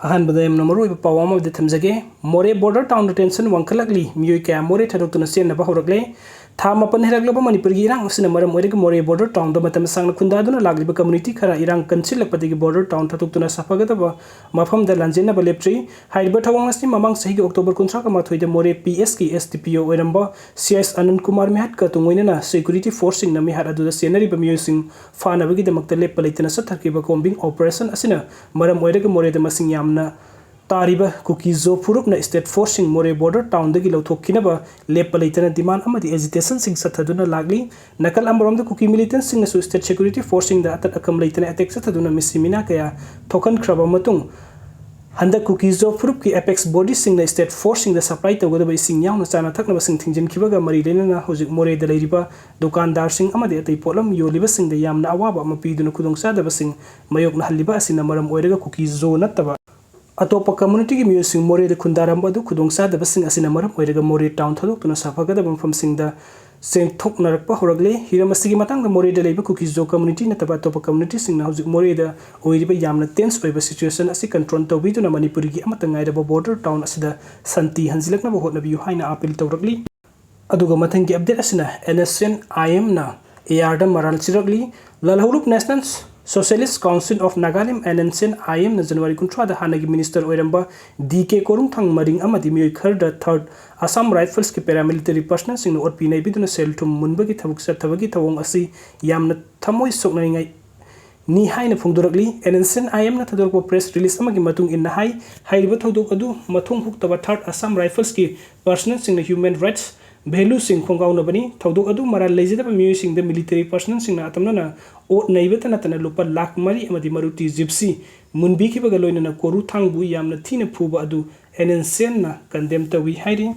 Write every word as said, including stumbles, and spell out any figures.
ꯑꯍꯥꯟꯕꯗ ꯌꯥꯝꯅ ꯃꯔꯨꯑꯣꯏꯕ ꯄꯥꯎ ꯑꯃꯗꯤ ꯊꯝꯖꯒꯦ꯫ ꯃꯣꯔꯦ border townꯗ tension ꯋꯥꯡꯈꯠꯂꯛꯂꯤ꯫ ꯃꯤꯑꯣꯏ ꯀꯌꯥ ꯃꯣꯔꯦ ꯊꯥꯗꯣꯛꯇꯨꯅ ꯆꯦꯟꯅꯕ ꯍꯧꯔꯛꯂꯦ꯫ ꯊꯥ ꯃꯥꯄꯟ ꯍꯦꯜꯂꯛꯂꯕ ꯃꯅꯤꯄꯨꯔꯒꯤ ꯏꯔꯥꯡ ꯑꯁꯤꯅ ꯃꯔꯝ ꯑꯣꯏꯔꯒ ꯃꯣꯔꯦ border townꯗ ꯃꯇꯝ ꯁꯥꯡꯅ ꯈꯨꯟꯗꯥꯗꯨꯅ ꯂꯥꯛꯂꯤꯕ community ꯈꯔ ꯏꯔꯥꯡ ꯀꯟꯁꯤꯜꯂꯛꯄꯗꯒꯤ border town ꯊꯥꯗꯣꯛꯇꯨꯅ ꯁꯥꯐꯒꯗꯕ ꯃꯐꯝꯗ ꯂꯥꯟꯖꯦꯟꯅꯕ ꯂꯦꯞꯇ꯭ꯔꯤ꯫ ꯍꯥꯏꯔꯤꯕ ꯊꯧꯑꯣꯡ ꯑꯁꯤ ꯃꯃꯥꯡ ꯆꯍꯤꯒꯤ October ꯀꯨꯟꯊ꯭ꯔꯥꯒ ꯃꯥꯊꯣꯏꯗ ꯃꯣꯔꯦ P S ꯀꯤ S D P O ꯑꯣꯏꯔꯝꯕ C S ꯑꯅꯟ ꯀꯨꯃꯥꯔ ꯃꯤꯍꯥꯠꯀ ꯇꯨꯡꯑꯣꯏꯅꯅ security forceꯁꯤꯡꯅ ꯃꯤꯍꯥꯠ ꯑꯗꯨꯗ ꯆꯦꯟꯅꯔꯤꯕ ꯃꯤꯑꯣꯏꯁꯤꯡ ꯐꯥꯅꯕꯒꯤꯗꯃꯛꯇ ꯂꯦꯞꯄ ꯂꯩꯇꯅ ꯆꯠꯊꯈꯤꯕ combing operation ꯑꯁꯤꯅ ꯃꯔꯝ ꯑꯣꯏꯔꯒ ꯃꯣꯔꯦꯗ ꯃꯁꯤꯡ ꯌꯥꯝꯅ ꯇꯥꯔꯤꯕ ꯀꯨꯀꯤ ꯖꯣ ꯐꯨꯔꯨꯞꯅ state forceꯁꯤꯡ ꯃꯣꯔꯦ border townꯗꯒꯤ ꯂꯧꯊꯣꯛꯈꯤꯅꯕ ꯂꯦꯞꯄ ꯂꯩꯇꯅ demand ꯑꯃꯗꯤ agitationꯁꯤꯡ ꯆꯠꯊꯗꯨꯅ ꯂꯥꯛꯂꯤ꯫ ꯅꯥꯀꯜ ꯑꯃꯔꯣꯝꯗ ꯀꯨꯀꯤ militantꯁꯤꯡꯅꯁꯨ state security forceꯁꯤꯡꯗ ꯑꯇꯠ ꯑꯀꯝ ꯂꯩꯇꯅ attack ꯆꯠꯊꯗꯨꯅ ꯃꯤꯁꯤ ꯃꯤꯅꯥ ꯀꯌꯥ ꯊꯣꯛꯍꯟꯈ꯭ꯔꯕ ꯃꯇꯨꯡ, ꯍꯟꯗꯛ ꯀꯨꯀꯤ ꯖꯣ ꯐꯨꯔꯨꯞꯀꯤ apex bodyꯁꯤꯡꯅ state forceꯁꯤꯡꯗ supply ꯇꯧꯒꯗꯕ ꯏꯁꯤꯡ ꯌꯥꯎꯅ ꯆꯥꯅ ꯊꯛꯅꯕꯁꯤꯡ ꯊꯤꯡꯖꯤꯟꯈꯤꯕꯒ ꯃꯔꯤ ꯂꯩꯅꯅ ꯍꯧꯖꯤꯛ ꯃꯣꯔꯦꯗ ꯂꯩꯔꯤꯕ ꯗꯨꯀꯥꯟꯗꯥꯔꯁꯤꯡ ꯑꯃꯗꯤ ꯑꯇꯩ ꯄꯣꯠꯂꯝ ꯌꯣꯜꯂꯤꯕꯁꯤꯡꯗ ꯌꯥꯝꯅ ꯑꯋꯥꯕ ꯑꯃ ꯄꯤꯗꯨꯅ ꯈꯨꯗꯣꯡꯆꯥꯗꯕꯁꯤꯡ ꯃꯥꯌꯣꯛꯅꯍꯜꯂꯤꯕ ꯑꯁꯤꯅ ꯃꯔꯝ ꯑꯣꯏꯔꯒ ꯀꯨꯀꯤ ꯖꯣ ꯅꯠꯇꯕ ꯑꯇꯣꯞꯄ communityꯒꯤ ꯃꯤꯑꯣꯏꯁꯤꯡ ꯃꯣꯔꯦꯗ ꯈꯨꯟꯗꯥꯔꯝꯕ ꯑꯗꯨ ꯈꯨꯗꯣꯡꯆꯥꯗꯕꯁꯤꯡ ꯑꯁꯤꯅ ꯃꯔꯝ ꯑꯣꯏꯔꯒ ꯃꯣꯔꯦ town ꯊꯥꯗꯣꯛꯇꯨꯅ ꯁꯥꯐꯒꯗꯕ ꯃꯐꯝꯁꯤꯡꯗ ꯆꯦꯟꯊꯣꯛꯅꯔꯛꯄ ꯍꯧꯔꯛꯂꯦ꯫ ꯍꯤꯔꯝ ꯑꯁꯤꯒꯤ ꯃꯇꯥꯡꯗ ꯃꯣꯔꯦꯗ ꯂꯩꯕ ꯀꯨꯀꯤ ꯖꯣ community ꯅꯠꯇꯕ ꯑꯇꯣꯞꯄ communityꯁꯤꯡꯅ ꯍꯧꯖꯤꯛ ꯃꯣꯔꯦꯗ ꯑꯣꯏꯔꯤꯕ ꯌꯥꯝꯅ tense ꯑꯣꯏꯕ situation ꯑꯁꯤ control ꯇꯧꯕꯤꯗꯨꯅ ꯃꯅꯤꯄꯨꯔꯒꯤ ꯑꯃꯠꯇ ꯉꯥꯏꯔꯕ border town ꯑꯁꯤꯗ ꯁꯥꯟꯇꯤ ꯍꯟꯖꯤꯜꯂꯛꯅꯕ ꯍꯣꯠꯅꯕꯤꯌꯨ ꯍꯥꯏꯅ appeal ꯇꯧꯔꯛꯂꯤ꯫ ꯑꯗꯨꯒ ꯃꯊꯪꯒꯤ update ꯑꯁꯤꯅ NSCN-IMꯅ ARꯗ ꯃꯔꯥꯜ ꯆꯤꯔꯛꯂꯤ꯫ ꯂꯥꯜꯍꯧꯂꯨꯞ National Socialist Council of Nagalim, NSCN-IMꯅ January ꯀꯨꯟꯊ꯭ꯔꯥꯗ ꯍꯥꯟꯅꯒꯤ minister ꯑꯣꯏꯔꯝꯕ D K ꯀꯣꯔꯨꯡꯊꯥꯡ ꯃꯔꯤꯡ ꯑꯃꯗꯤ ꯃꯤꯑꯣꯏ ꯈꯔꯗ Third Assam Riflesꯀꯤ paramilitary personnelꯁꯤꯡꯅ ꯑꯣꯠꯄꯤ ꯅꯩꯕꯤꯗꯨꯅ ꯁꯦꯜ ꯊꯨꯝ ꯃꯨꯟꯕꯒꯤ ꯊꯕꯛ ꯆꯠꯊꯕꯒꯤ ꯊꯧꯑꯣꯡ ꯑꯁꯤ ꯌꯥꯝꯅ ꯊꯃꯣꯏ ꯁꯣꯛꯅꯅꯤꯡꯉꯥꯏ ꯅꯤ ꯍꯥꯏꯅ ꯐꯣꯡꯗꯣꯔꯛꯂꯤ꯫ NSCN-IMꯅ ꯊꯥꯗꯣꯔꯛꯄ press release ꯑꯃꯒꯤ ꯃꯇꯨꯡ ꯏꯟꯅ ꯍꯥꯏ, ꯍꯥꯏꯔꯤꯕ ꯊꯧꯗꯣꯛ ꯑꯗꯨ ꯃꯊꯣꯡ ꯍꯨꯛꯇꯕ Third Assam Riflesꯀꯤ personnelꯁꯤꯡꯅ human rights valueꯁꯤꯡ ꯈꯣꯡꯒꯥꯎꯅꯕꯅꯤ꯫ ꯊꯧꯗꯣꯛ ꯑꯗꯨ ꯃꯔꯥꯜ ꯂꯩꯖꯗꯕ ꯃꯤꯑꯣꯏꯁꯤꯡꯗ military personnelꯁꯤꯡꯅ ꯑꯇꯝꯅꯅ ꯑꯣꯠ ꯅꯩꯕꯇ ꯅꯠꯇꯅ ꯂꯨꯄꯥ ꯂꯥꯈ ꯃꯔꯤ ꯑꯃꯗꯤ Maruti Gypsy ꯃꯨꯟꯕꯤꯈꯤꯕꯒ ꯂꯣꯏꯅꯅ ꯀꯣꯔꯨꯊꯥꯡꯕꯨ ꯌꯥꯝꯅ ꯊꯤꯅ ꯐꯨꯕ ꯑꯗꯨ NSCNꯅ condemn ꯇꯧꯏ ꯍꯥꯏꯔꯤ꯫